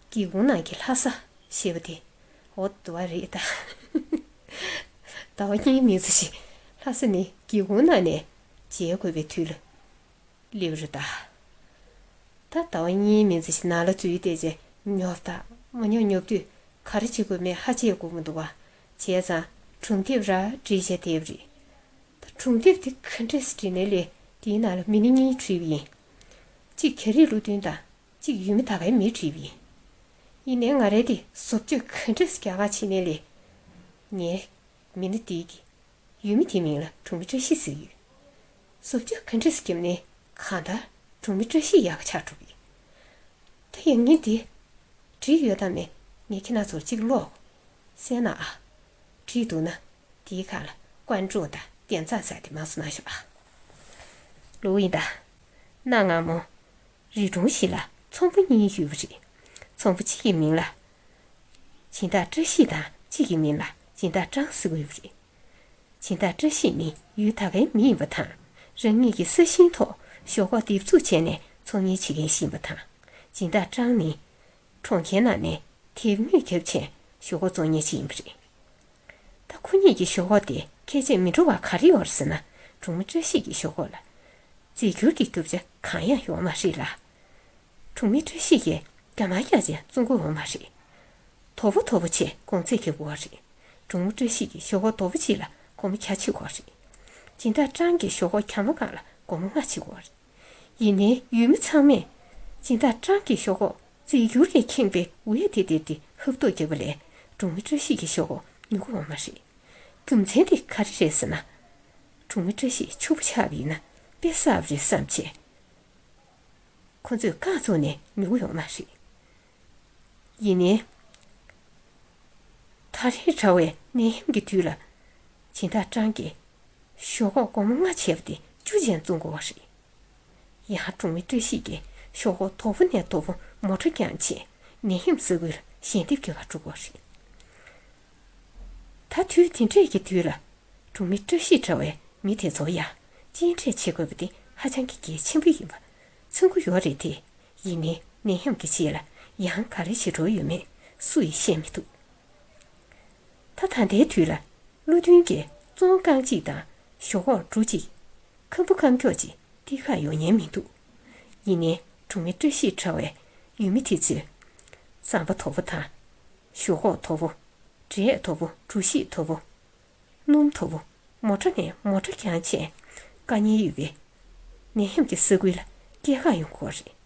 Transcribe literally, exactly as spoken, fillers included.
སྒེའུ་ཁུང་ནང་གི་ལྷ་ས་ཞེས་པ་དེ་འོ་དུ་བ་རེད་ད། ཟླ་བ་གཉིས་མིན་ཙམ་ཞིག་ལྷ་ས་ནི་སྒེའུ་ཁུང་ནང་ནས་མཇལ་དགོས་པའི་དུས་ལ་སླེབས་རེད་ད། ད་ཟླ་བ་གཉིས་མིན་ཙམ་ཞིག་ནང་ལ་འཛུལ་བསྡད་རྗེས་ཉོབ་ད་མ་ཉོབ་ཉོབ་དུས་ག་རེ་བྱེད་དགོས་མེད་ཧ་ཅང་གོ་མི་འདུག་བ། བྱས་ཙང་སྒྲུང་དེབ་ར་བྲིས་བྱས་བསྡད་པ་རེད། ད་སྒྲུང་དེབ་དེ་ག་འདྲས་བྲིས་ནའི་ལས་དེའི་ནང་ལ་མི་སྣ་གཉིས་བྲིས་པ་ཡིན། གཅིག་རྒྱ་རིགས་ཀླུ་སྟོན་དང་གཅིག་ཡུལ་མི་ད་གའི་མི་བྲིས་པ་ཡིན། ཡིན་ནའི་ང་རང་དེ་བཟོ་བཅོས་ག་འདྲས་རྒྱག་ག་བྱས་ནའི་ལས་ངའི་མི་སྣ་དེའི་གི་ཡུལ་མི་དེའི་མིང་ལ་གྲོང་མི་བཀྲ་ཤིས་ཟེར་ཡོད། བཟོ་བཅོས་ག་འདྲས་བརྒྱབ་ནའི་གང་ལྟར་གྲོང་མི་བཀྲ་ཤིས་ཡག་ག་ཆགས་འགྲོ་གི། ད་ཡང་ངས་འདི་བྲིས་ཡོད་དམ་མེད་ངས་ཁྱེད་རང་ཚོར་གཅིག་ཀློག་གསན་ན་ཨ། བྲིས་འདུག་ན་དེའི་ཁ་ལ་观众དང་点赞ཟེར་དེ་མང་སུ་གནང་ཤོག་ཨ། ལོ་ཡིན་ད། གནའ་སྔ་མོ། རི་གྲོང་ཞིག་ལ་ཚོང་པ་གཉིས་ཡོད་པ་རེད། ཚོང་པ་གཅིག་གི་མིང་ལ་སྦྱིན་བདག་བཀྲ་ཤིས་དང་གཅིག་གི་མིང་ལ་སྦྱིན་བདག་ཀྲང་ཟེར་གྱི་ཡོད་པ་རེད། སྦྱིན་བདག་བཀྲ་ཤིས་ནི་ཡུལ་ད་གའི་མི་ཡིན་པ་དང་རང་ཉིད་ཀྱི་ས་ཞིང་ཐོག་ཞོག་ཁོག་འདེབས་འཛུགས་བྱས་ནས་ཚོང་གཉེར་བྱེད་མཁན་ཞིག་ཡིན་པ་དང་། སྦྱིན་བདག་ཀྲང་ནི་གྲོང་ཁྱེར་ནང་ནས་དེབ་དངོས་བརྒྱབ་བྱས་ཞོག་ཁོག་བཙོང་མཁན་ཞིག་ཡིན་པ་རེད། ད་ཁོ་གཉིས་ཀྱི་ཞོག་ཁོག་དེ་ཁྱད་ཆོས་མི་འདྲ་བ་ག་རེ་ཡོད་རེད་ཟེར་ན། གྲོང་མི་བཀྲ་ཤིས་ཀྱི་ཞོག་ཁོག་ལ་རྫས་འགྱུར་གྱི་རྒྱུ་ཆ་གང་ཡང་ཡོད་མ་རེད་ལ། གྲོང་མི་བཀྲ་ཤིས་ཀྱིས་རྒྱ་མ་རྒྱག་བྱས་བཙོང་གི་ཡོད་མ་རེད། དོ་པོ་དོ་པོ་བྱས་གོང་ཚད་རྒྱག་གི་ཡོད་རེད། གྲོང་མི་བཀྲ་ཤིས་ཀྱི་ཞོག་ཁོག་དོ་པོ་གཅིག་ལ་སྒོར་མོ་བརྒྱ་ཕྱིན་གྱི་ཡོད་རེད། སྦྱིན་བདག་ཀྲང་གི་ཞོག་ཁོག་གྱང་མོ་གང་ལ་སྒོར་མོ་ལྔ་ཕྱིན་གྱི་ཡོད་རེད། ཡིན་ནའི་ཡུལ་མི་ཚང་མས་སྦྱིན་བདག་ཀྲང་གི་ཞོག་ཁོག་རྫས་འགྱུར་གྱིས་ཁེངས་པའི་འོད་དེ་དེར་དེ་ཧབ་ཐོབ་རྒྱག་པ་ལས་གྲོང་མི་བཀྲ་ཤིས་ཀྱི་ཞོག་ཁོག་ཉོ་གི་ཡོད་མ་རེད། རྒྱུ་མཚན་དེ་ག་རེ་རེད་ཟེར་ན། གྲོང་མི་བཀྲ་ཤིས་ཕྱུག་པོ་ཆགས་པ་ཡིན་ན་དཔེ་བསགས་པ་རེད་བསམ་བྱས། ཁོ་ཚོས་རྐང་བཙུགས་ནས་ཉོ་གི་ཡོད་མ་རེད། ཡིན་ནའི། ད་རེས་དྲ་བའི་ནད་ཡམས་ཀྱི་དུས་ལ། སྦྱིན་བདག་ཀྲང་གིས་ཞོག་ཁོག་སྒོར་མོ་ལྔ་བྱས་པ་དེ་བཅུ་ཅན་བཙོང་དགོས་པ་རེད། ཡང་གྲོང་མི་བཀྲ་ཤིས་ཀྱིས་ཞོག་ཁོག་དོ་པོ་ནས་དོ་པོ་མོ་ཊ་བརྒྱངས་བྱས་ནད་ཡམས་ས་ཁུལ་ལ་ཞལ་འདེབས་རྒྱག་ག་འགྲོ་དགོས་པ་རེད། ད་དུས་དེ་འདྲས་ཀྱི་དུས་ལ། གྲོང་མི་བཀྲ་ཤིས་འདྲ་བའི་མི་དེ་ཚོ་ཡང་གཅེས་སྤྲས་བྱེད་དགོས་པ་དེ་ཧ་ཅང་གི་གལ་ཆེན་པོ་ཡིན་པ་མཚོན་གྱི་ཡོད་རེད་དེ། ཡིན་ནའི་ནད་ཡམས་ཀྱི་རྗེས་ལ་ཡང་ག་རེ་བྱེད་འགྲོ་ཡོད་མེད་སུ་ཡིས་ཤེས་མི་ཐུབ། ད་ད་ལྟའི་དུས་ལ་ཀླུ་སྟོན་གྱིས་བཙོང་རྐང་གཅིག་དང་ཞོག་ཁོག་འབྲུ་གཅིག་ཁམ་བུ་ཁམ་ཁྱོག་ཅིག་སྟེར་ག་ཡོང་མཁན་མི་འདུག་ཡིན་ནའི་གྲོང་མི་བཀྲ་ཤིས་འདྲ་བའི་ཡུལ་མི་དེ་ཚོས་ཟམ་པ་དོ་པོ་དང་། ཞོག་ཁོག་དོ་པོ། འབྲས་དོ་པོ། འབྲུ་ཤིང་དོ་པོ། སྣུམ་དོ་པོ། མོ་ཊ་ནས་མོ་ཊ་བརྒྱངས་བྱས། དཀའ་ངལ་ཡོད་པའི་ནད་ཡམས་ཀྱི་ས་ཁུལ་ལ་སྐྱེལ་ག་ཡོང་གི་ཡོད་རེད།